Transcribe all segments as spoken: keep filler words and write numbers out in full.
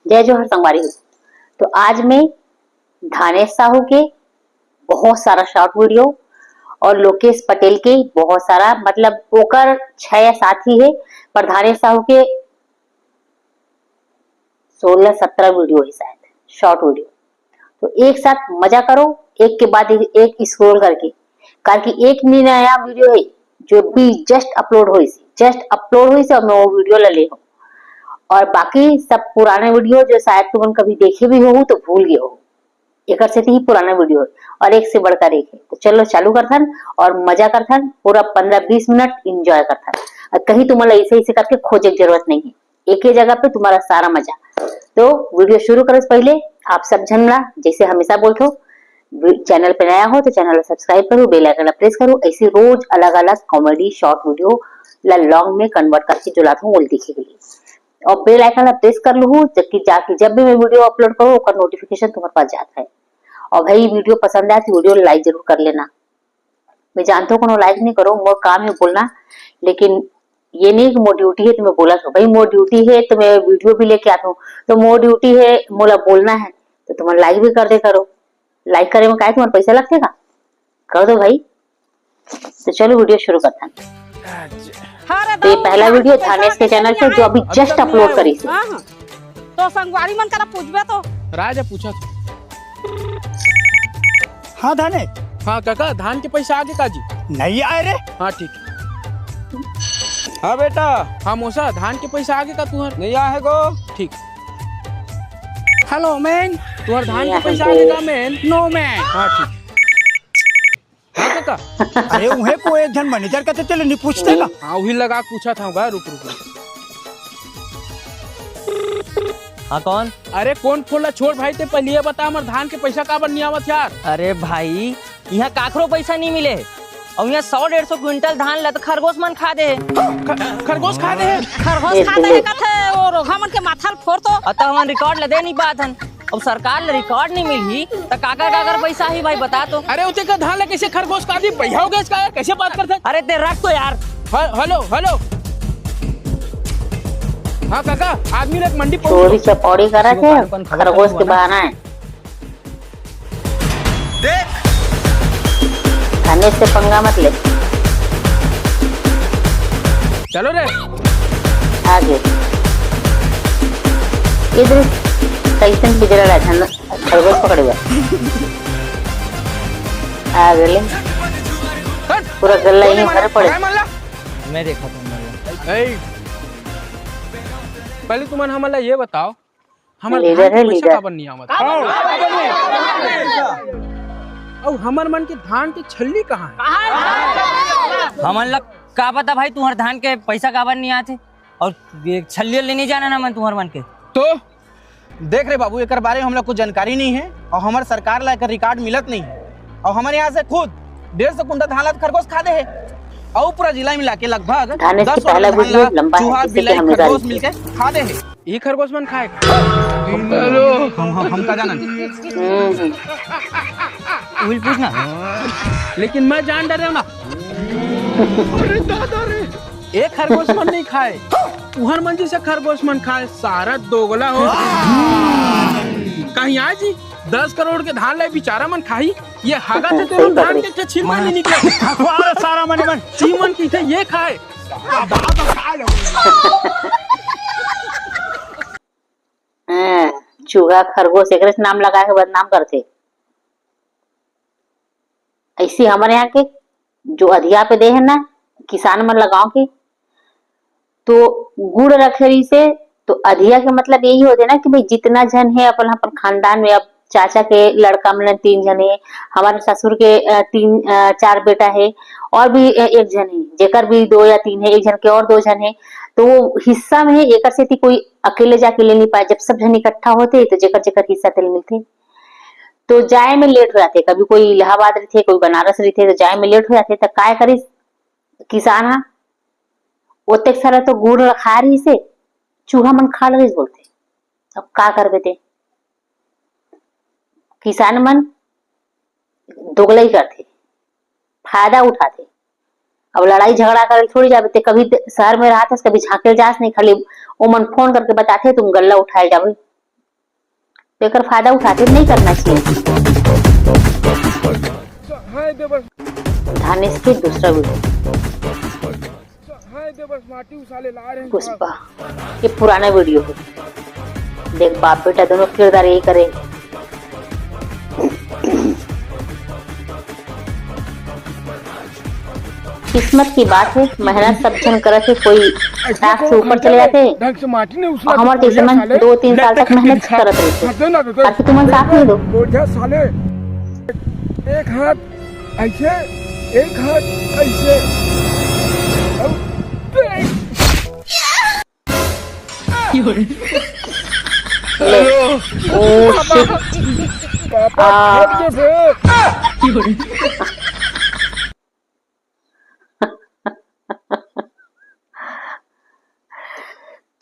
जय जोहार संगवारी हो। तो आज मैं धानेश साहू के बहुत सारा शॉर्ट वीडियो और लोकेश पटेल के बहुत सारा, मतलब ओकर छह या सात ही है, पर धानेश साहू के सोलह सत्रह वीडियो है शायद, शॉर्ट वीडियो। तो एक साथ मजा करो, एक के बाद एक स्क्रॉल करके, काबर कि एक नया वीडियो है जो भी जस्ट अपलोड होइस, जस्ट अपलोड होइस और मैं वो वीडियो ला ले हूँ। और बाकी सब पुराने वीडियो जो शायद तुमन कभी देखे भी हो तो भूल गए हो, एकर सेती ही पुराना वीडियो है और एक से बढ़कर एक है। तो चलो चालू करथन और मजा करथन, पूरा पन्द्रह बीस मिनट एंजॉय करथन। और कहीं तुम्हारा ऐसे ऐसे करके खोजे की जरूरत नहीं है, एक ही जगह पे तुम्हारा सारा मजा। तो वीडियो शुरू करे से पहले आप सब झन ला, जैसे हमेशा बोलथो, चैनल पे नया हो तो चैनल ला सब्सक्राइब करो, बेल आइकन ला प्रेस करो, ऐसे रोज अलग अलग कॉमेडी शॉर्ट वीडियो ला लॉन्ग में कन्वर्ट करके जो लाथो वो दिखे के लिए। और बेल आइकन ला प्रेस कर लूहू, जबकि जाके जब भी मैं वीडियो अपलोड करूँ ओकर नोटिफिकेशन तुम्हारे पास जाता है। और भाई वीडियो पसंद आए तो वीडियो लाइक जरूर कर लेना। मैं जानता हूँ कोनो लाइक नहीं करो, मोर काम है बोलना, लेकिन ये नहीं कि मोर ड्यूटी है तो मैं बोला था भाई, मोर ड्यूटी है तो मैं वीडियो भी लेके आता हूँ, तो मोर ड्यूटी है मोला बोलना है, तो तुम लाइक भी कर दे करो। लाइक करे में काय तुम्हारा पैसा लगते का? कर दो भाई। तो चलो वीडियो शुरू करते हैं। तो ये पहला वीडियो धानेश के चैनल पे जो अभी जस्ट अपलोड करी थी। तो संगवारी मन करा पूछबे तो। राजा पूछा था। हाँ धाने। हाँ काका, धान के पैसा आगे का जी? नहीं आए रे। हाँ ठीक। हाँ बेटा। हाँ मौसा, धान के पैसा आगे का तुहर? नहीं आए गो। ठीक। Hello man. तुहर धान के पैसा आगे का मैन? नो मैन। हाँ ठीक। हाँ काका। अरे उहे को एक झन मैनेजर कथे, चले नहीं पूछते का? हाँ वही लगा पूछा था बा, रुक रुक रुक। हाँ कौन? अरे कौन फोन ला छोड़ भाई, ते पहले ये बता हमर धान के पैसा काबर नहीं आवत यार? अरे भाई, यहाँ काकरो पैसा नहीं मिले है। और यहाँ सौ डेढ़ सौ क्विंटल धान ला तो खरगोश मन खा दे है। ख-, खरगोश खा दे है? खरगोश खा दे है कथे, वो रोघा मन के माथा ल फोड़ तो। अतः हमन रिकॉर्ड ला दे नहीं पात हन। अब सरकार ले रिकॉर्ड नहीं मिलही, त काकर काकर पैसा ही भाई बता तो। अरे उते का धान ला कैसे खरगोश खा दी? भैया हो गए इसका यार, कैसे बात करते हैं? अरे ते रख तो यार। ह-, हेलो, हेलो। हाँ काका, आदमी ने एक मंडी पहुंच चोरी चपौड़ी करा के खरगोश के बहाना है। देख। धानेश से पंगा मत ले। चलो रे। आगे। इधर कैसन बिजरा रहा था ना, खरगोश पकड़े हुए। आ गए। हट। पूरा गल्ला यहीं भरे पड़े। मैं देखा था, मैं। ए, पहले तुमन हमला ये बताओ, हमर लीडर धान के है, पैसा लीडर। काबर नहीं आवत? अउ हमर मन के धान के छल्ली कहाँ है? हमन ला का पता भाई, तुम्हार धान के पैसा काबर नहीं आते? और ये छल्ली ले नहीं जाना ना मन तुम्हार मन के। तो देख रे बाबू, एकर बारे में हमला कुछ जानकारी नहीं है और हमर सरकार ला एकर रिकॉर्ड मिलत नहीं है और हमर यहाँ से खुद डेढ़ सौ कुंटल धान ला खरगोश खा दे है और पूरा जिला मिला के लगभग धानेश दस के पहला धान ला वीडियो लंबा है, चूहा, जिससे कि बिलाई, हमें खरगोश जारी मिलके खा दे है। ई खरगोश मन खाए। हेलो। हम, हम, हम का जानन? हम्म, हम्म। उहिल पूछ ना। लेकिन मैं जान डरे ना। अरे दादा रे। एक खरगोश मन नहीं खाए। उहर मन जैसे खरगोश मन खाए, सारा दोगला हो। कहीं आज ही दस करोड़ के धान ले बेचारा मन खाही, ये हागा थे तेरे धान के छील मन नहीं निकले। खखवा सारा मन मन। छील मन की थे ये खाए। हाँ, चूहा खरगोश एकरे से नाम लगा के बदनाम करथे। ऐसी हमर यहाँ के जो अधिया पे दे है ना, किसान मन लगाओ के, तो गुड़ रखे रहिसे, तो अधिया के मतलब यही होथे ना कि भाई जितना झन है अपन, अपन खानदान में, अब चाचा के लड़का मन तीन झन है, हमारे ससुर के, अ, तीन, अ, चार बेटा है, और भी, अ, एक झन है, जेकर भी दो या तीन है, एक झन के और दो झन है, तो वो हिस्सा में है, एकर सेती कोई अकेले जाके ले नहीं पाए। जब सब झन इकट्ठा होथे, तो जेकर जेकर हिस्सा तेला मिलथे। तो जाए में लेट हो जाथे, कभी कोई इलाहाबाद रहिथे, कोई बनारस रहिथे, तो जाए में लेट हो जाथे, तो काय करिस किसान ह, ओतेक सारा तो गुड़ रखा रहिसे, चूहा मन खा लगिस बोलथे। अब का करबे ते? किसान मन दोगलई करथे, फायदा उठाथे। अब लड़ाई झगड़ा करे थोड़ी जाबे ते, कभी द-, शहर में रहत हस, कभी झांके जास नहीं, खाली ओमन फोन करके बताथे, तुम गल्ला उठाए जाबे। तो एकर फायदा उठाते नहीं करना चाहिए। धानेश के दूसरा वीडियो। पुष्पा, ये पुराना वीडियो है। देख, बाप बेटा दोनों किरदार यही करे। किस्मत की बात है, मेहनत सब झन करत है, कोई टास्क से ऊपर चले जाते हैं। ढंग से माटी नहीं उछला और हमारे तो जैसे मन दो तीन साल तक मेहनत करत रहते हैं। ताकि तुमन साथ नहीं दो। साले, एक हाथ ऐसे, एक हाथ ऐसे। ले। ओ, shit। पापा, आ।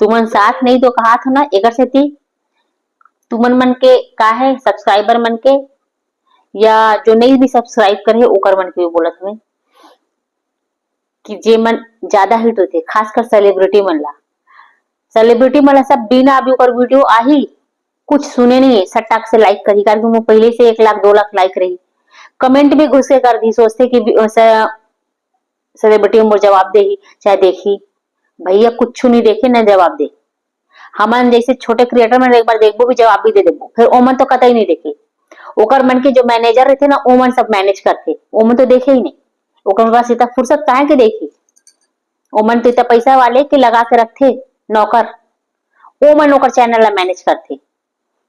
तुमन साथ नहीं दो कहा था ना, एकर सेती तुमन मन के का है, subscriber मन के या जो नहीं भी subscribe करे, ओकर मन के भी बोलत हवे कि जे मन ज्यादा hit होथे, खासकर celebrity मन ला, celebrity मन ला सब बिना अभी ओकर वीडियो आही, कुछ सुने नहीं है, सटाक से like करही, कारण कि वो पहले से एक लाख दो लाख like रही, comment भी घुस के कर दी, सोचते कि भी, अ, स-, celebrity मोर जवाब देही चाहे देखी, भैया कुछ नहीं देखे न जवाब दे। हमन जैसे छोटे creator मन एक बार देखबो भी, जवाब भी दे देबो, फिर ओमन तो कतई नहीं देखे। ओकर मन के जो manager रहते ना, ओमन सब manage करते, ओमन तो देखे ही नहीं। ओकर पास इतना फुर्सत काहे के देखी? ओमन तो इतना पैसा वाले के लगा के रखते नौकर, ओमन ओकर channel ला manage करते।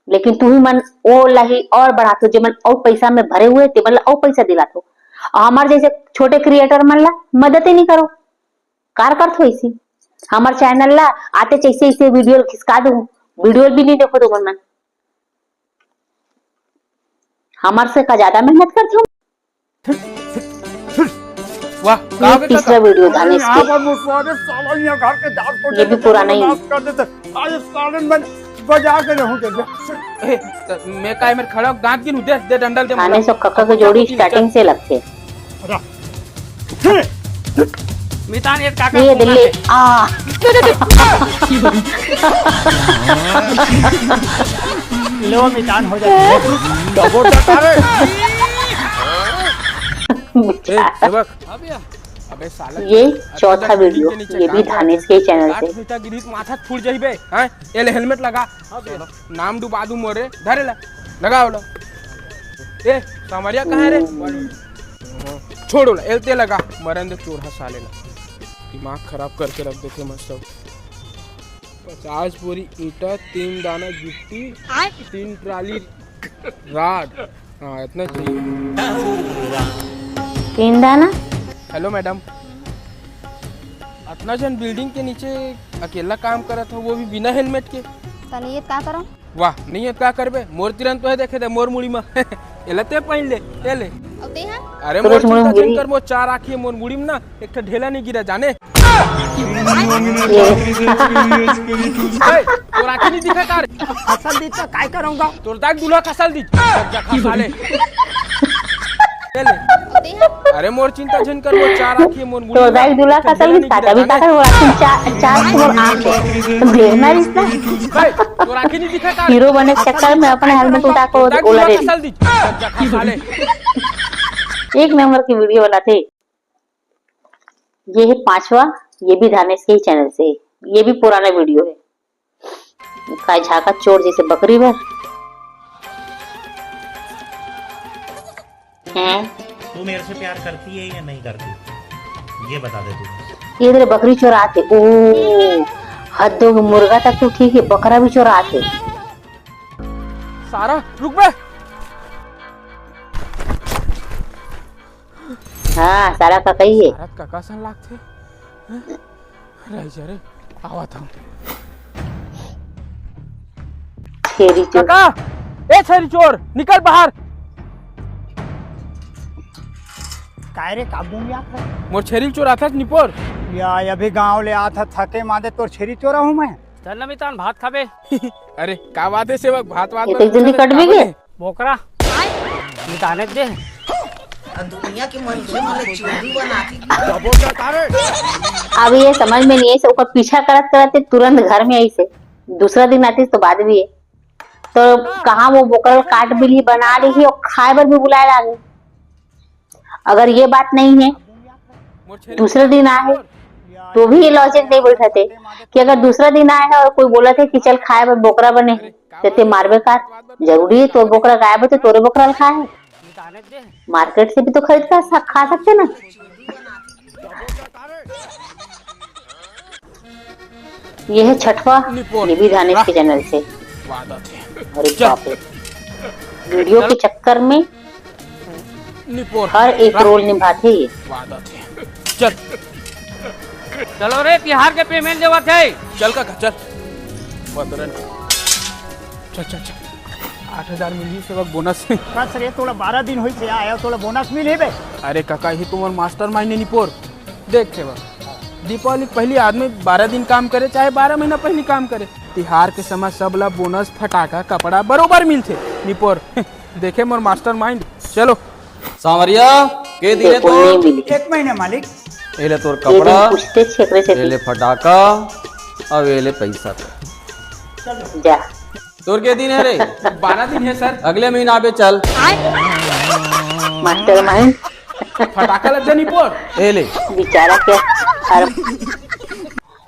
लेकिन तुही मन ओ ला ही और बढ़ाथो, जे मन और पैसा में भरे हुए, ते मन ला और पैसा दिलाथो। और हमार जैसे छोटे creator मन ला मदद ही नहीं करो। कार करथो ऐसी। हमार channel ला आते जैसे ऐसे वीडियो खिसका दो, वीडियो भी नहीं देखो तुमन मन। हमार से का ज्यादा मेहनत करथो? वाह, ये तीसरा वीडियो धानेश के। ये भी पुराना ही। बजा के रहूं जब। ए, त मैं काय मेर खड़ा हूं, दांत गिनू, दे, दे डंडल दे धानेश और कक्का की जोड़ी starting से लगथे। मितान, ये काका ये दिल्ली आ। लो, मितान हो जाए। डबो डकारे। ए, सेवक। अबे साला, ये चौथा वीडियो, ये भी धानेश के channel से। मीठा गिरी, माथा फूट जाई बे। हैं? ये ले helmet लगा। नाम डुबा दू मोरे। धरे ला। लगा ओला। ए, सांवरिया कहाँ है रे? छोड़ ओला, एलते लगा। मरन दे चोरहा साले ला। दिमाग खराब करके रख देथे मस्त। पचास बोरी ईंटा, तीन दाना गिट्टी, तीन ट्राली राड। हाँ, इतना चाहिए। तीन दाना। Hello madam, इतना जन building के नीचे अकेला काम करत हो, वो भी बिना helmet के। तने ये का करो? वाह, नहीं है का करबे? मोर तिरन तो है, देखे दे मोर मुड़ी में। एला ते पहिन ले, ए ले। अब ते हाँ? अरे मोर चिंता झन कर, मोर चार आँखी है, मोर मुड़ी में ना एक ठो ढेला नहीं गिरा जाने। ए, तोर आँखी नहीं दिखा तार? फसल दी तो काय करूँगा? तोर दाई दूल्हा का साल दी। जब जखा साले। ले ले। अरे मोर चिंता झन कर, वो चार आँखी मोर मुड़ी तो दाई दूल्हा का साल दी, अभी का कर, वो आँखी चार, चार मोर आँख है। तो देखना रिश्ता। भाई, तोर आँखी नहीं दिखा तार? हीरो बने चक्कर में अपने helmet उठा को ओला दे दी। जब जखा साले। एक नंबर की वीडियो बनाथे। ये है पांचवा, ये भी धानेश के ही channel से है। ये भी पुराना वीडियो है। काय झाका चोर जैसे बकरी भर। हैं? तू मेरे से प्यार करती है या नहीं करती, ये बता दे तू। ये इधर बकरी चोराथे। ओ, हद हो गई, मुर्गा तक तो ठीक है, बकरा भी चोराथे। सारा, रुक बे। हाँ, सारा का कही है। सारा काका सन लागथे। हैं? रह जा रे, आवत हूँ। छेरी चोर। काका, ए छेरी चोर, निकल बाहर। काय रे, काबू में आता? मोर छेरी चोर आता निपोर। या, अभी गांव ले आता, थके मादे तोर छेरी चोरा हूँ मैं। चल ना मितान, भात खाबे। अरे, का बात है सेवक, भात, भात ये तो जल्दी कट भी गए। बोकरा। मिताने दे। दुनिया के मनखे मन ला चोरी बनाती। अब ये समझ में नहीं है, ओकर पीछा करत करत ये तुरंत घर में आई से, दूसरा दिन आती तो बाद भी है। तो कहाँ वो बोकरा ल काट भी ली, बना ली ही और खाए बर भी बुलाए लागे। अगर ये बात नहीं है, दूसरे दिन आए, तो भी ये लॉजिक नहीं बैठते कि अगर दूसरा दिन आए है और कोई बोलत है कि चल खाए बर बोकरा बने है, तो ते मारबे का? जरूरी है तोर बोकरा गायब है तो तोरे बोकरा ल खाए है? मार्केट से भी तो खरीद कर सा-, खा सकते ना। ये है छठवा निपोर। निबी धानेश के चैनल से। अरे बाप रे, वीडियो के चक्कर में निपोर। हर एक रोल निभाते ये। चल। चलो रे, तिहार के पेमेंट देवत है। चल काका, चल। चल, चल, चल। आठ हजार मिली सेवक बोनस। बस रे, तोला बारह दिन होई से आया, तोला बोनस मिले बे। अरे काका, ही तुम्हार मास्टरमाइंड है निपोर। देख सेवक, दीपावली के पहली आदमी बारह दिन काम करे, चाहे बारह महीना पहली काम करे, तिहार के समय सब ला बोनस, फटाका, कपड़ा बरोबर मिलथे। निपोर, देखे मोर मास्टरमाइंड। चलो। सांवरिया, के दिन है तोर? एक महीना मालिक। एले तोर कपड़ा, एले फटाका, अब एले पैसा। जा। तोर के दिन है रे? बारह दिन है सर। अगले महीना आबे चल। मास्टरमाइंड। फटाका लग जा निपोर। एले। बेचारा के हर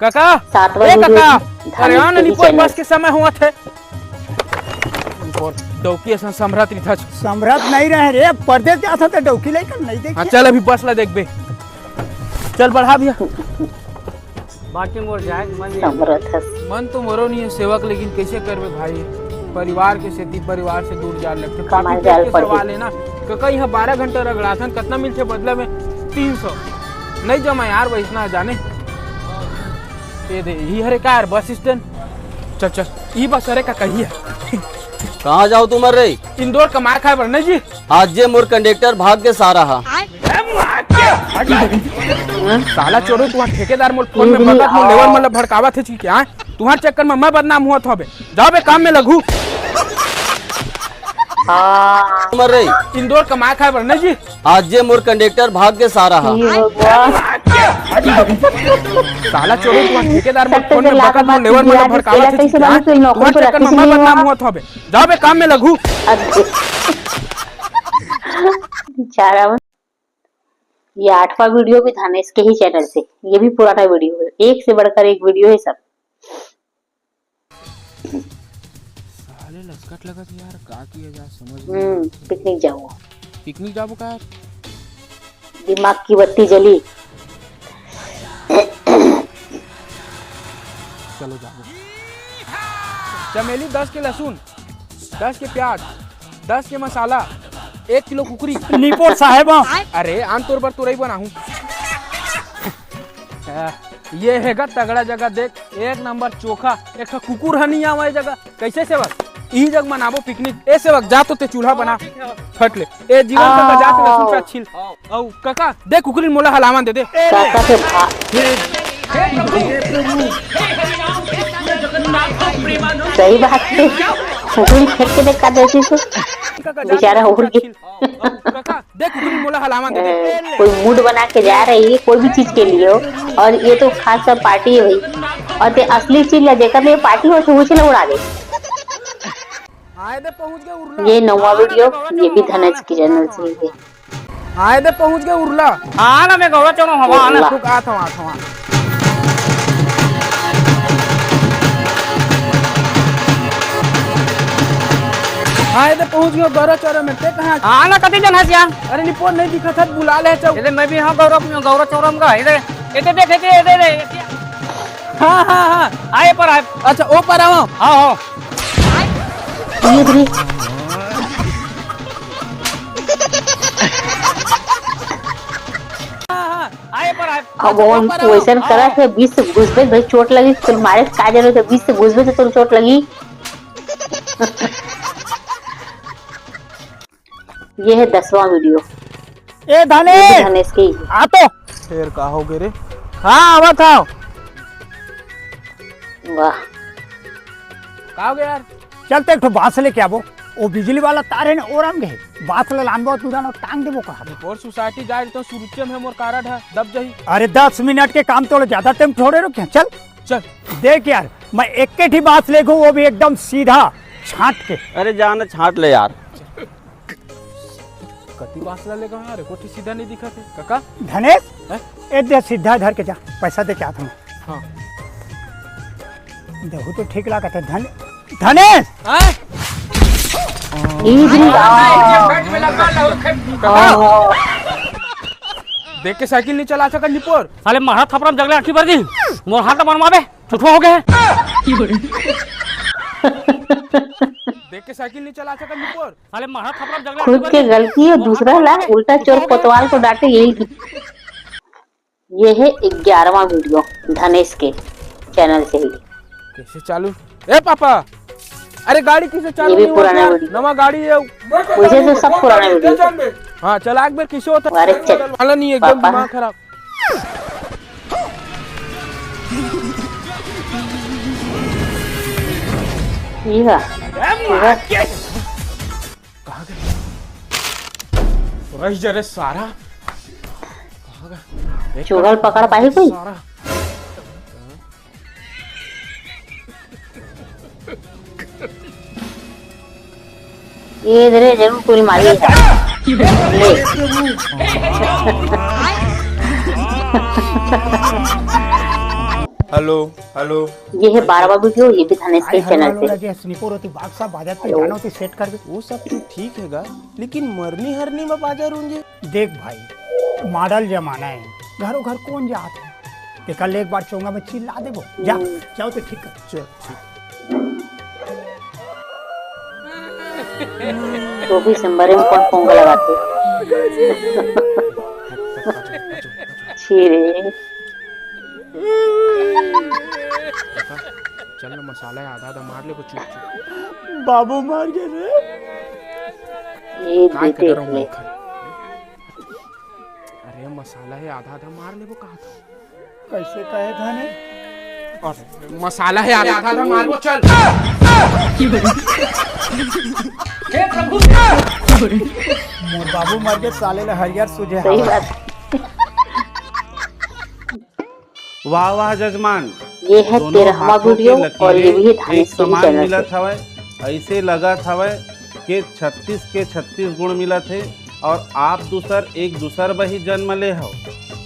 काका, सातवां ए काका, अरे हाँ ना निपोर, बस के समय होवत है। निपोर, डौकी असन संभरत रिथा छ। संभरत नहीं रहे रे, परदेस जात हन त डौकी लइका नहीं देखे। हाँ, चल अभी बस ला देखबे। चल बढ़ा भैया। बाकी मोर जाए मन नहीं। संभरत हस। मन तो मोरो नहीं है सेवक, लेकिन कैसे करबे भाई, परिवार के सेती परिवार से दूर जाए लगथे। पापी पेट के सवाल है ना, काका यहाँ बारह घंटा रगड़ाथन, कितना मिलथे बदला में? तीन सौ। नहीं जमा यार, वैसना जाने। ये दे, यही हरे का यार बस स्टैंड। चल, चल, ई बस हरे का कही है। कहाँ जाओ तुम रे? इंदौर कमाए खाए बर नहीं जी। आज जे मोर कंडक्टर भाग के सारा हा। साला चोरो, तुम्हार ठेकेदार मोर फोन में बदत मोर लेवर मन ल भड़कावत हे चीके, हाँ? तुम्हार चक्कर में मैं बदनाम हुआ था बे। जाओ बे काम में लगू। हाँ। मर रही। इंदौर कमाए खाए बर नहीं जी। आज जे मोर कंडक्टर भाग के सारा हा। हे भगवान। साला चोरो, तुम्हार ठेकेदार मोर फोन में बदत मोर लेवर मन ल भड़कावत हे चीके, हाँ? तुम्हार चक्कर में मैं बदनाम हुआ था बे। जाओ बे काम में लगू। बेचारा। ये आठवां वीडियो भी धानेश के ही चैनल से, ये भी पुराना वीडियो है, एक से बढ़कर एक वीडियो है सब। साले लसकट लगत यार, का किया जा समझ में। हम्म, पिकनिक जाओ। पिकनिक जाबो का यार? दिमाग की बत्ती जली। चलो जाबो। चमेली दस के लहसुन, दस के प्याज, दस के मसाला, एक किलो कुकरी। निपोर साहेब, हाँ। अरे, आन तोर बर तुरई बनाहूँ। आ, ये हेगा तगड़ा जगह, देख, एक नंबर चोखा, एक ठो कुकुर ह नहीं आवा ये जगह। कैसे सेवक? इही जग मनाबो पिकनिक। ए सेवक, जा तो ते चूल्हा बना, फट ले। ए जीवन का जा तो लहसुन प्याज छील। अउ काका, दे कुकरी मोला हलावन दे दे। काका के भा-, सही बात है, कुकरी फेंक के देखा देती तो बेचारा उड़ गया। काका, दे कुकरी मोला हलावन दे दे। ए, कोई मूड बना के जा रही है कोई भी चीज के लिए हो, और ये तो खास कर पार्टी है भाई, और ते असली चीज ला जेकर लिए पार्टी हो तो उसे उड़ा दे। आए दे पहुंच गए उरला। ये नौवां वीडियो, ये भी धनेश की चैनल से ही है। आए दे पहुंच गए उरला। हाँ ना, मैं गौरव चौरम हवा ना। उरला। रुक, आत हूँ, आत हूँ। आए दे पहुंच गए गौरव चौरम में, ते कहाँ? हाँ ना, कति जन हस यार? अरे निपोर नहीं दिखत हस, बुला ले चौ। ये दे, मैं भी हाँ गौरव, गौरव चौरम का, ये दे, ये दे देख, ये दे, ये दे, ये दे। हाँ, हाँ, हाँ। आए पर आए। अच्छा, ओ पर आओ। हाँ, हाँ। ये भी। हाँ, हाँ, आए पर आए। अब अच्छा, ओ पर आओ। वैसन हाँ। करत है, बीच से घुसबे भाई, चोट लगी, तो मारे का जरूरत है, बीच से घुसबे तो तोर चोट लगी। ये है दसवां वीडियो। ए धने, ये भी धनेश के ही। आ तो। फिर का हो गए रे? हाँ, आवत हूँ। वाह। का हो गया यार? चल तो एक ठो बांस लेके आबो। वो बिजली वाला तार है ना, ओरम गए। बांस ले लानबो, तू जानो टांग देबो कहा। और सोसाइटी जाए तो सुरुचियम है मोर कारड है, दब जही। अरे दस मिनट के काम तो ज्यादा टाइम थोड़े रुके, चल। चल। देख यार, मैं एक के ठी बांस लेगो, वो भी एकदम सीधा, छांट के। अरे जा ना, छांट ले यार। कति बांस ला लेगा यार, एको ठी सीधा नहीं दिखत हे, काका। धनेश, हैं? ए दे सीधा धर के जा, पैसा दे के आत हूँ। हाँ। देहू तो ठीक लागत हे, धन-, धनेश! हैं? देख के साइकिल नहीं चला सकत निपोर। साले मारा थपरा में जगले आँखी भर दी। मोर हाथ बनवाबे, छुटवा हो गया है। देख के साइकिल नहीं चला सकत निपोर। साले मारा थपरा में जगले खुद आँखी भर के दी। गलती है, दूसरा ला उल्टा चोर कोतवाल को डांटे, यही। ये है ग्यारहवाँ वीडियो धनेश के चैनल से ही। कैसे चालू? ए पापा, अरे गाड़ी कैसे चालू ये भी नहीं होत पुराना यार? वीडियो। नवा गाड़ी है। वैसे तो सब पुराना वीडियो। हाँ, चला एक बार, कैसे होता है? अरे चल, वाला नहीं है, एकदम पापा। दिमाग खराब। ये का? ये का? कहाँ गए? रह जा रे सारा। कहाँ गए? एक चुगल पकड़ पाही कोई? सारा। ये इधरे जरूर पूरी मारी है। ले। Hello, hello. ये है बारहवाँ वीडियो, ये भी धनेश के चैनल पे। लगे स्नीपर होती, बादशाह बाजार पे हेलो। जाना होती, सेट कर दे। वो सब तो ठीक है गा, लेकिन मरनी हरनी में बाजार होंगे। देख भाई, मॉडल जमाना है, घरों घर कौन जात है? तेकर ले एक बार चोंगा में चिल्ला देबो। जा, हम्म। जाओ तो ठीक कर। चल, ठीक। चौबीस नंबर में कौन पोंगा लगाते? छी रे। चल ना, मसाला है, आधा आधा मार ले, चुप चुप। बाबू मार गए रे। ये काय देते कर रहा हूँ हैं। मैं खाली? अरे मसाला है, आधा आधा मार ले, वो कहा था। कैसे कहे था ने? अरे मसाला है, आधा आधा मार वो, चल। हे प्रभु। मोर बाबू मर गए, साले ला हरियर सूझे सही हवा। बात। वाह वाह जजमान, ये है दोनों तेरहवाँ हाथों के वीडियो और ये लकीरें भी है एक धनेश के ही समान चैनल मिलत से। हवय। ऐसे लगत हवय के छत्तीस के छत्तीस गुण मिलत हे और आप दूसर एक दूसर बर ही जन्म ले हव।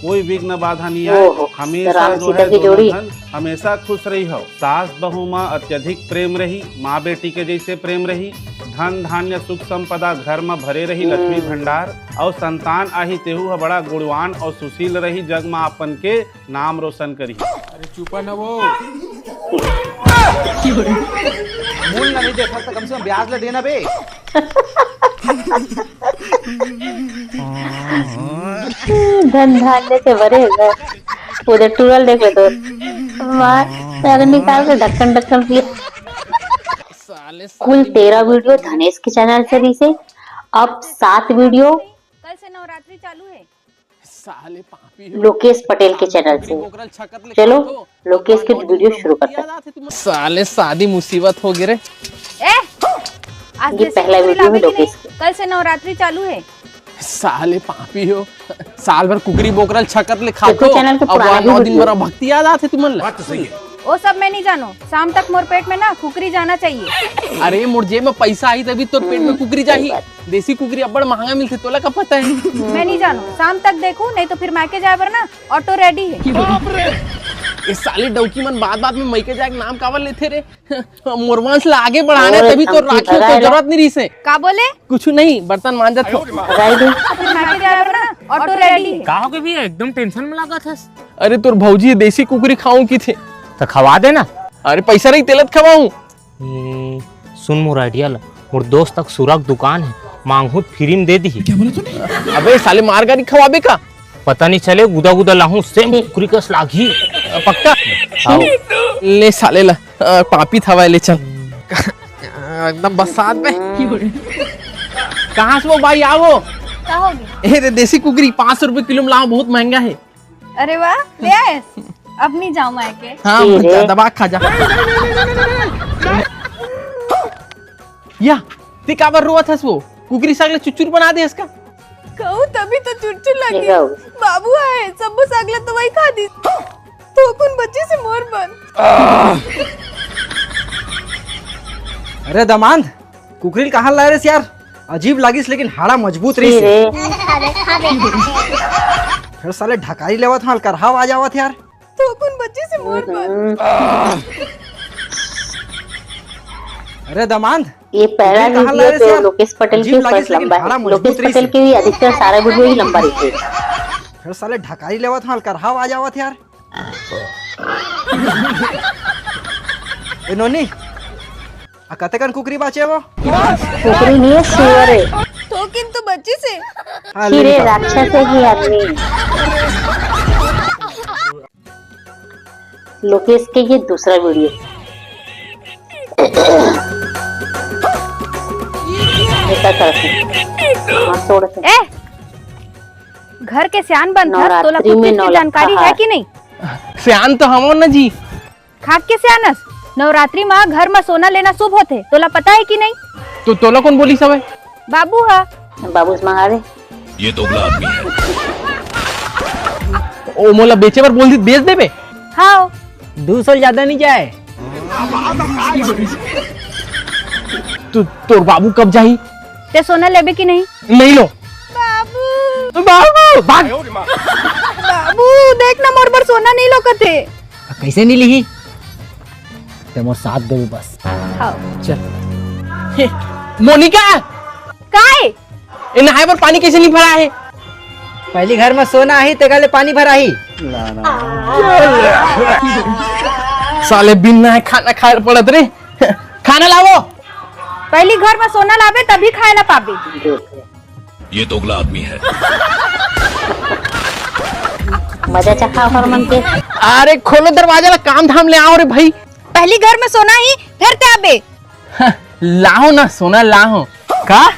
कोई विघ्न बाधा नहीं आए, ओहो, हमेशा राम जो सीता है की दोनों जोड़ी। धन हमेशा खुश रही हव। सास बहू मा अत्यधिक प्रेम रही, माँ बेटी के जैसे प्रेम रही। धन धान्य सुख संपदा घर मा भरे रही, लक्ष्मी हम्म। भंडार और संतान आही, तेहू ह बड़ा गुणवान और सुशील रही, जग मा अपन के नाम रोशन करी। अरे चुपा ना वो। मूल ना नहीं देखा तो कम से कम ब्याज ला देना बे। धन धान्य से भरे घर, उधर टूरल देख ले तो। मार, सारे निकाल के ढक्कन ढक्कन पिए। साले कुल तेरह वीडियो धनेश के चैनल से रहिसे, अब सात वीडियो। कल से नवरात्रि चालू है। साले पापी हो। लोकेश पटेल के चैनल से। बोकरल छकत ले चलो, खात हो। लोकेश के वीडियो शुरू करते हैं। साले शादी मुसीबत हो गए रे। ए, आज ये देसी पहला कुकरी वीडियो है लावे कि लोकेश नहीं? के। कल से नवरात्रि चालू है। साले पापी हो, साल भर कुकरी बोकरल छकत ले खात हो, चैनल के अब पुराना वहाँ ही नौ दिन वीडियो। भर भक्ति याद आते तुमन ला। बात तो सही है। वो सब मैं नहीं जानो, शाम तक मोर पेट में ना कुकरी जाना चाहिए। अरे मोर जेब में पैसा आई तभी तोर पेट में हम्म, कुकरी सही जाही। बात। देसी कुकरी अब्बड़ महंगा मिलथे, तोला का पता है? मैं नहीं जानू, शाम तक देखू, नहीं तो फिर मायके जाए बर ना ऑटो रेडी है। बाप रे! ये साली डौकी मन बात बात में मइके जाए के नाम काबर लेथे रे? मोर वंश ला आगे बढ़ाना है, तभी तो राखी के जरूरत नहीं रही से। का बोले? कुछ नहीं, बर्तन मांजत हो। भगाई दे। फिर मायके जाए बर ना ऑटो रेडी है। का हो गए भैया, एकदम टेंशन में लागत हस? अरे तोर भौजी देसी कुकरी खाऊं की थे। तो खवा देना। अरे पैसा नहीं, तेलत खवाऊं। ए, सुन मोर आइडिया ला, मोर दोस्त तक सुरा के दुकान है, मांगहूं त फ्री में दे दिही। क्या बोला तूने? अबे साले मार गाड़ी खवाबे का? पता नहीं चले, गुदा गुदा लाहूं, सेम कुकरी कस लागही। पक्का? आओ। ले साले ला, अ, पापी थवा ले चल। एकदम बसात बे। कहाँ से वो भाई, आओ। का हो गया? ए रे, देसी कुकरी पाँच सौ रुपए किलो में लाओ, बहुत महंगा है। अरे वाह, ले आए। अब नहीं जाऊं मायके। हाँ, ठीक है। दबा खा जा। या, ते काबर रोवत हस वो? कुकरी साग ले चुचुर बना दे इसका। कहूँ तभी तो चुरचुर लगी। ठीक है। बाबू आए, सब साग ले तो वही खा दी। तो कौन बच्चे से मोर बन। अरे दमांद, कुकरी ल कहाँ लाए रेस यार? अजीब लागिस, लेकिन हाड़ा मजबूत रहिस। रे। फेर साले ढकारी लेवत हंव, अलकरहा आवाज आवत यार। तो कौन बच्चे से मोर बात? अरे दमांद, ये पहला कुकरी कहाँ वीडियो लाए रेस तो यार? लोकेश पटेल अजीब की लागिस, फर्स्ट लेकिन लंबा हाड़ा है। मजबूत लोकेश रहिस। पटेल की भी अधिकतर सारा वीडियो ही लंबा रहती है। फेर साले ढकारी लेवत हंव, अलकरहा आवाज आवत यार। ए नोनी, आ कतेकन कुकरी बाचे वो? कुकरी नहीं है, सुअर है। तो किंतु बच्ची से। हाँ, ले रे निकाल। राक्षस है ये आदमी। लोकेश के ये दूसरा वीडियो। ऐसा करते हैं। हाँ, छोड़ दे। ए, घर के सियान बनथस, तोला नवरात्रि कुछ में चीज के नौलखा जानकारी है हार। कि नहीं? सियान तो हमन ना जी। खाक के सियानस, नवरात्रि मा घर मा सोना लेना शुभ होथे, तोला पता है कि नहीं? तो तोला कौन बोलिस हवय? बाबू हा। बाबू से मंगा दे। ये दोगला आदमी है। ओ मोला बेचे बर बोल दी, बेच देबे? हाँ। दू सौ ज्यादा नहीं जाए। तू, तोर बाबू कब जाही? ते सोना लेबे कि नहीं? नहीं लो। बाबू। बाबू, भाग। बाबू, देख ना, मोर बर सोना नहीं लोकत हे। कैसे नहीं लिही? ते मोर साथ देबे बस। हाँ। चल। हे, मोनिका! काय? ए नहाए बर पानी कैसे नहीं भरा है? पहली घर में सोना आही, तेकर ले पानी भराही। साले बिन नहाए खाना खाए पड़त रे। खाना लावो। पहली घर में सोना लाबे, तभी खाए ला पाबे। ये दोगला आदमी है। मजा चखा ओकर मन के। अरे खोलो दरवाजा ला, काम धाम ले आओ रे भाई। पहली घर में सोना ही, फिर ते आबे। हाँ, लाओ ना सोना, लाओ। का?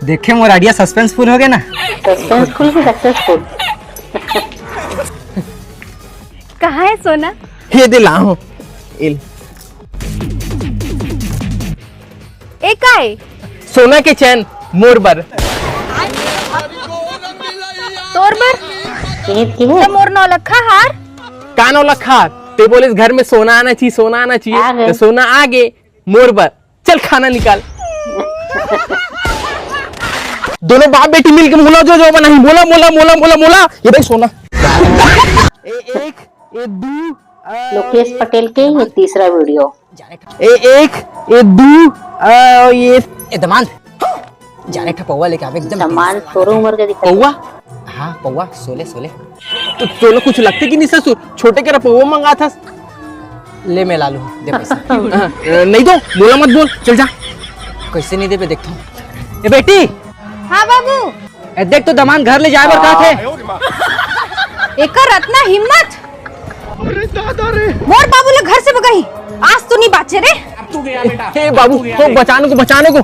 देखे मोर idea suspenseful हो गया ना। Suspenseful की successful? कहाँ है सोना? ये दे लाओ। इल। ए काय? सोना के चैन मोर बर। तोर बर? किहित किहित। तो मोर नौलखा हार? का नौलखा? ते बोले इस घर में सोना आना चाहिए, सोना आना चाहिए। आ गए। तो सोना आ गए मोर बर। चल खाना निकाल। दोनों बाप बेटी मिलके मोला जो जो बनाही, मोला, मोला, मोला, मोला, मोला। ये भाई सोना। ए, एक, ए दू, आ, लोकेश ये पटेल के ये तीसरा वीडियो। ए, एक, ए दू, आ, ये ए दमांद, जा रे, एक ठा पौवा लेके आवे, एकदम दमांद तोरो उम्र के दिखत हे। पौवा? हाँ, पौवा, सोले, सोले। तो तोला कुछ लगथे कि नहीं ससुर? छोटे करा पौवा मंगाथस। ले, मैं ला लूँ, दे पैसा। हाँ, अ, नहीं दो, मोला मत बोल, चल जा। कैसे नहीं देबे, देखता हूँ। ए बेटी। हाँ बाबू। ए देख तो दमांद घर ले जाए बर कहत हे। एकर अतना हिम्मत। अरे दादा रे। मोर बाबू ला घर से भगाही, आज तो नहीं बाचे रे। हे बाबू, को बचाने को, बचाने को।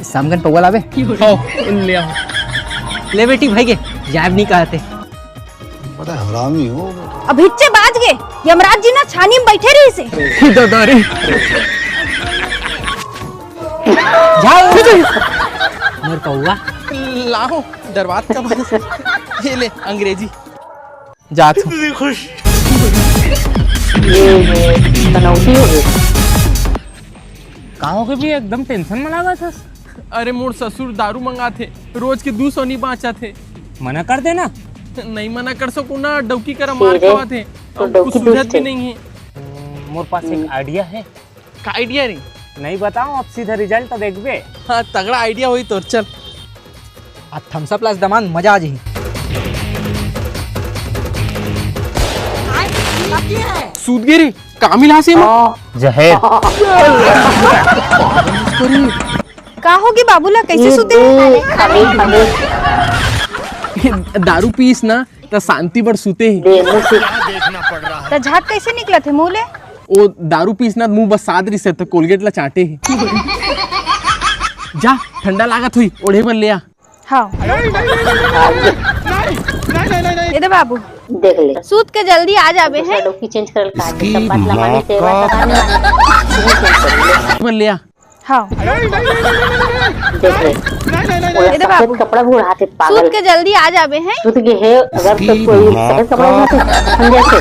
सामगन पौवा लावे। हो, ले आओ। ले बेटी, भाई के जाब नहीं कहते। बड़ा हरामी हो। अब हिच्चे बाज गे, यमराज जी ना छानी में बैठे रहिसे। हे दादा रे। जाओ। मोर पौवा। लाओ, दरबार का भाई। ये ले, अंग्रेजी। जात हूँ। ये, ये बनौटी हो गई। का हो गए भी एकदम tension में लागत हस? अरे मोर ससुर दारू मंगाथे, रोज के दू सौ नहीं बाँचत हे। मना कर देना। नहीं मना कर सकूँ ना, डौकी करा मार खवाथे। तो अब कुछ डौकी सुझत भी नहीं है। मोर पास एक idea है। का idea रे? नहीं बताओ, अब सीधा result तो देखबे। हाँ, तगड़ा idea होई तोर, चल। आ thumbs up ला दमांद, मजा आ जाही। सूत गे रे, का मिला से? जहर। का होगे बाबू ला, कैसे ये सुते? दे, खा ले, खा ले। दारू पीस ना, त शांति बर सुते ही। दे, मुँह से। त झाग कैसे निकलत हे मुँह ले? ओ दारू पीस ना, मुँह बस साद रिसे, त Colgate ला चाटे ही। जा, ठंडा लागत हुई, ओढ़े बर ले आ। हाँ। ये दे बाबू। देख ले। सूत के जल्दी आ जाबे हैं। दूसरा डौकी change करल का, सब बात ला मानी, ते बात ला मानी। बर ले आ। हाँ। देख ले। ये दे बाबू। सफेद कपड़ा भी ओढ़ाते पागल। सूत के जल्दी आ जाबे हैं। सूत के है, अगर तो कोई सफेद कपड़ा ओढ़ाते, हम जैसे।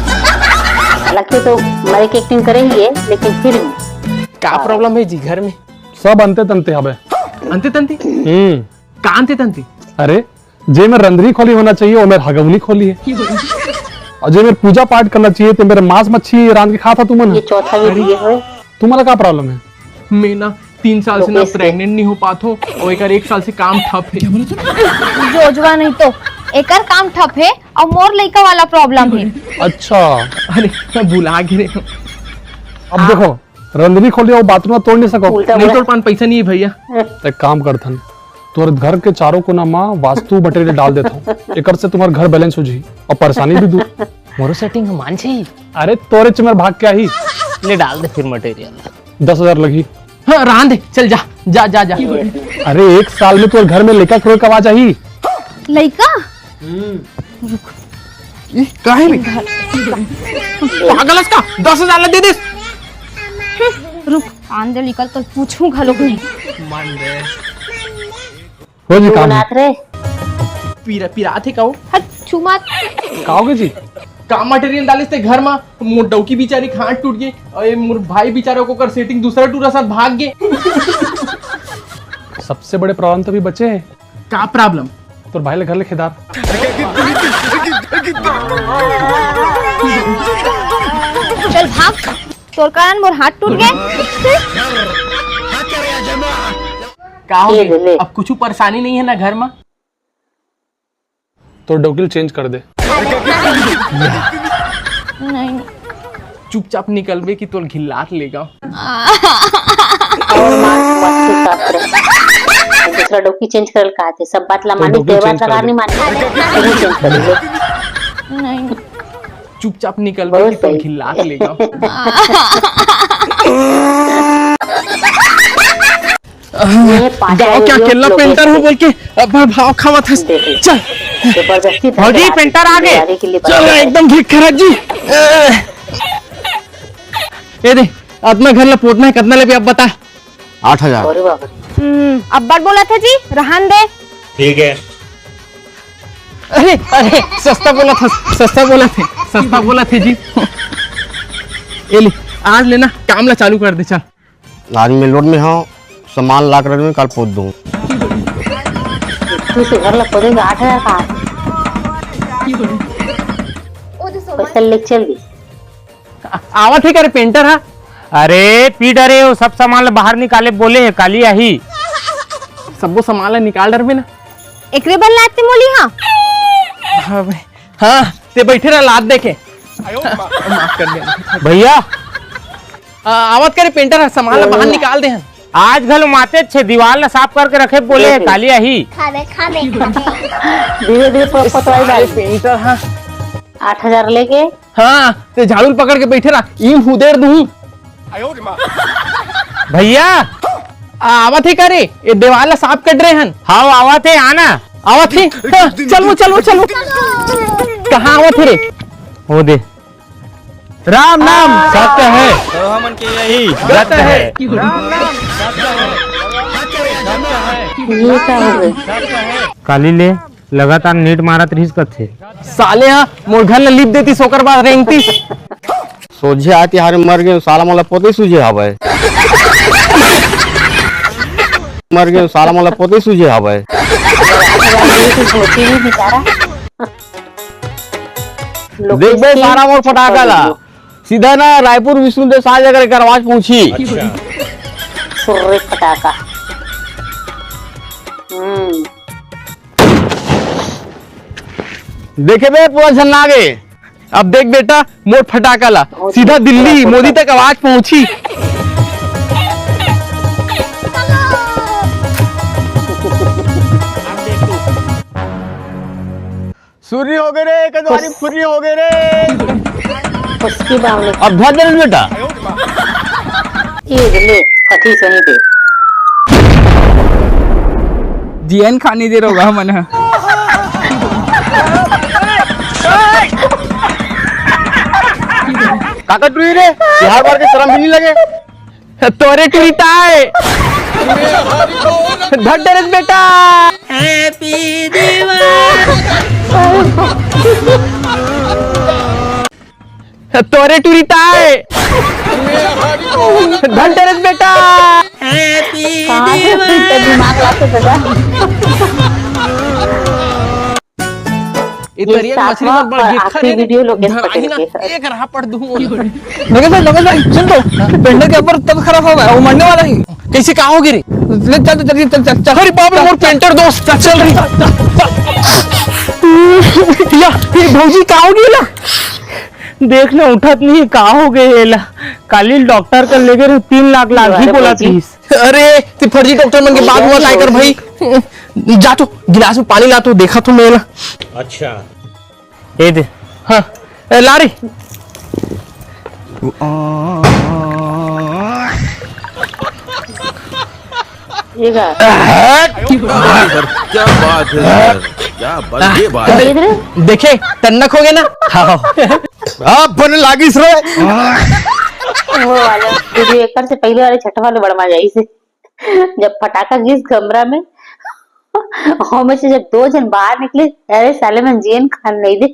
हालांकि तो मरे की acting करे ही है, लेकिन फिर भी। का प्रॉब्लम हे जी घर में? सब अंते तंते हवे। अंते तंते? हम्म। का अंते तंते? अरे, जे मेर रंधरी खोली होना चाहिए, वो मेर हगौनी खोली हे। अउ जे मेर पूजा पाठ करना चाहिए, ते मेर मांस मच्छी रांध के खात हा तुमन। ये चौथा वीडियो हे। तुम्हारा का प्रॉब्लम हे? मैं ना तीन साल से ना प्रेग्नेंट नहीं हो पात हो, अउ एकर एक साल से काम ठप हे। जोजवा नहीं तो एकर काम ठप हे अउ मोर लइका वाला प्रॉब्लम हे। अच्छा। अरे, भुला गे रे। अब देखो, रंधरी खोली अउ बाथरूम तोड़ नहीं सको। उल्टा नहीं बोला। तोड़ पान, पैसा नहीं हे भैया। एक काम करथन, तोर घर के चारों कोना मा वास्तु मटेरियल डाल देथन, एकर से तुम्हार घर बैलेंस हो जाही अउ परेशानी भी दूर। मोरो सेटिंग ह मान जी। अरे तोरे चमर भाग के आही। ले डाल दे फिर मटेरियल। दस हजार लगही। हाँ, रहन दे, चल जा, जा, जा, जा। अरे एक साल में तोर घर में लइका करोड़ कमा जाही। लइका? ए, काहे रे? पागल हस का? दस हजार ला दे दे। रुक, आन दे, निकल तो पूछूं घलो कोई। हो जी काम। बनात रे। पीरा, पीरा आथे का वो? हट, छू मत। का होगे जी? का मटेरियल डालिस ते घर मा? मोर डौकी बिचारी के हाथ टूट गे। अरे मोर भाई बिचारा को कर सेटिंग दूसरा टूरा साथ भाग गे। सबसे बड़े प्रॉब्लम तो अभी बचे हे। का प्रॉब्लम? तोर भाई ले घर ले खेदार। चल भाग, तोर कारण मोर हाथ टूट गे। का हो गे? अब कुछ परेशानी नहीं हे ना घर मा? तोर डौकी ल चेंज कर दे। नहीं। चुपचाप निकलबे कि तोर घिल्लात लेगा। अउ मार वास्तु शास्त्र। दूसरा डौकी चेंज करल का थे, सब बात ला मानी, ते बात ला नहीं मानी। चेंज कर ले। नहीं। चुपचाप निकलबे कि तोर घिल्लात लेगा। गाँव के अकेला पेंटर हो बोल के अब्बड़ भाव खावत हस। चल। भौजी, पेंटर आ गे। चल, एकदम ठीक करा जी। ए दे, अपना घर ला पोतना हे, कतना लेबे अब बता। आठ हजार। अरे बाप रे। हम्म, अब्बड़ बोलत हे जी, रहन दे। ठीक हे। अरे, अरे, सस्ता बोलत हस, सस्ता बोलत हे, सस्ता बोलत हे जी। ए ले, आज ले ना काम ला चालू कर दे, चल। आज मैं लोड में हूँ, सामान ला कर मैं कल पोत दूँ। तू से घर ला पोतेंगे, आठ हजार कहाँ से? पैसा ले चल दी। आ-, आवत हे का रे पेंटर हा? अरे पी डरे हो, सब सामान ला बाहर निकाले बोले हे, काली आही। सबो सामान ला निकाल डरबे ना। एकरे बर लाते मोली हा? हाँ, ते बैठे रह, लात देखे। माफ कर दे। भैया। आ, आवत करे पेंटर ह, सामान ला बाहर निकाल दे हन। आज घलो माते छे, दीवार ला साफ करके रखे बोले हे, काली आही। खाबे, खाबे, खाबे। धीरे धीरे प-, पतवाई डाल। पेंटर ह। आठ हजार लेके। हाँ, ते झाड़ू ल पकड़ के बैठे रह, ईम हुदेर दूँ। भैया, आ, आवत हे का रे? ए देवाल ला साफ कर रहे हन। हाँ, आवत हे, आना। आवत हे? हाँ, चलो, चलो, चलो। कहाँ आवत हे रे? वो दे। राम नाम सत्य है, तो हमन के यही व्रत है। ये का हो गए? काली ले लगातार नेट मारत रहिस कथे। साले हा मोर घर ला लिप देतिस, ओकर बाद रेंगतिस। सोझे आय तिहार मर गे, साला मोला पोते सूझे हवय। मर गे, साला मोला पोते सूझे हवय। देखबे सारा मोर फटाका ला, सीधा ना रायपुर विष्णु देव साज अगर एकर आवाज पहुंची। अच्छा। फुर्रे फटाका। हम्म। देखे बे, पूरा झन्ना गे। अब देख बेटा, मोर फटाका ला सीधा दिल्ली मोदी तक आवाज पहुंची। सूरी हो गए रे, कजवारी फुर्री हो गए रे। उसकी बावली। अब धर दे बेटा। ये ले, फटी सही दे। जियन खानी दे रोगा मन ह। काका टुरी रे, तिहार बार के शरम भी नहीं लगे। तोरे टुरी ताय। धर दे रे बेटा। Happy Diwali। तोरे टूरी ताय। धनतेरस बेटा। कहाँ से इतना दिमाग लाते बेटा? ये ये तरिया के मछली सातवां मत बड़ और गिर आखिरी खरे रे। वीडियो लोकेश धन पटेल आही ना, के है। एक राह पड़ दूं। लोकेश भाई, लोकेश भाई, सुन तो, पेंडर के ऊपर तब खराब होगा, वो मरने वाला ही। कैसे, का हो गे रे? ले चल, चल, चल, चल, चल। अरे बाप रे, मोर पेंटर दोस्त, चल, चल रे। या, ये भौजी का हो गे ला? देख ना, उठत नहीं, का हो गे एला? काली डॉक्टर कर ले गे रहे, तीन लाख लाग ही अरे बोला भौजी। थी। अरे, ते फर्जी डॉक्टर मन के बात हुआ, काय कर भाई? जा तो, गिलास में पानी ला तो, देखा तो मैं ला। अच्छा। ये दे। हाँ, ए, ला रे। ये का? सर, क्या बात है सर, क्या बात, ये बात है। देख रहे? देखे, टन्नक हो गया ना? हाँ। आप बन लागिस रे। वो वाला वीडियो एकर से पहले वाले छठा वाले बड़ मजा आई से। जब फटाका गिस कमरा में, ओमे से जब दो जन बाहर निकले, अरे साले मन जेन खान नहीं दे।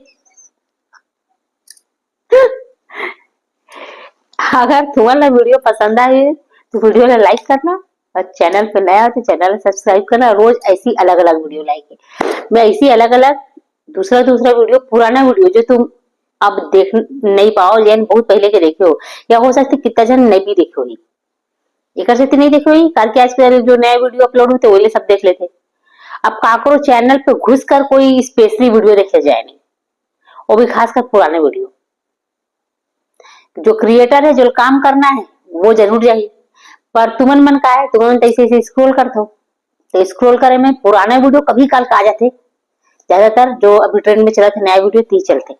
अगर तुम्हारा वीडियो पसंद आए तो वीडियो ला लाइक करना और चैनल पे नया हो तो चैनल सब्सक्राइब करना। रोज ऐसी अलग अलग वीडियो लाएंगे मैं, ऐसी अलग अलग दूसरा दूसरा वीडियो, पुराना वीडियो जो तुम अब देख नहीं पाओ, यानी बहुत पहले के देखे हो, या हो सकता है कितना जन नहीं भी देखे हो। एकर सेती नहीं देखे होही, काबर कि आजकल जो नया वीडियो अपलोड होथे, ओले सब देख लेथे। अब काकरो चैनल पे घुस कर कोई स्पेशली वीडियो देखे जाए नहीं, वो भी खासकर पुराने वीडियो। जो क्रिएटर है, जो काम करना है, वो जरूर जाही। पर तुमन मन का है, तुमन तो ऐसे ऐसे स्क्रॉल करथो, तो स्क्रॉल करे में पुराना वीडियो कभी काल का आ जाथे। ज्यादातर जो अभी ट्रेंड में चलत हे नया वीडियो, ती चलथे।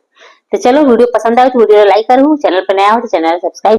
तो चलो, वीडियो पसंद आए तो वीडियो ला लाइक करहू, चैनल पे नया हो तो चैनल सब्सक्राइब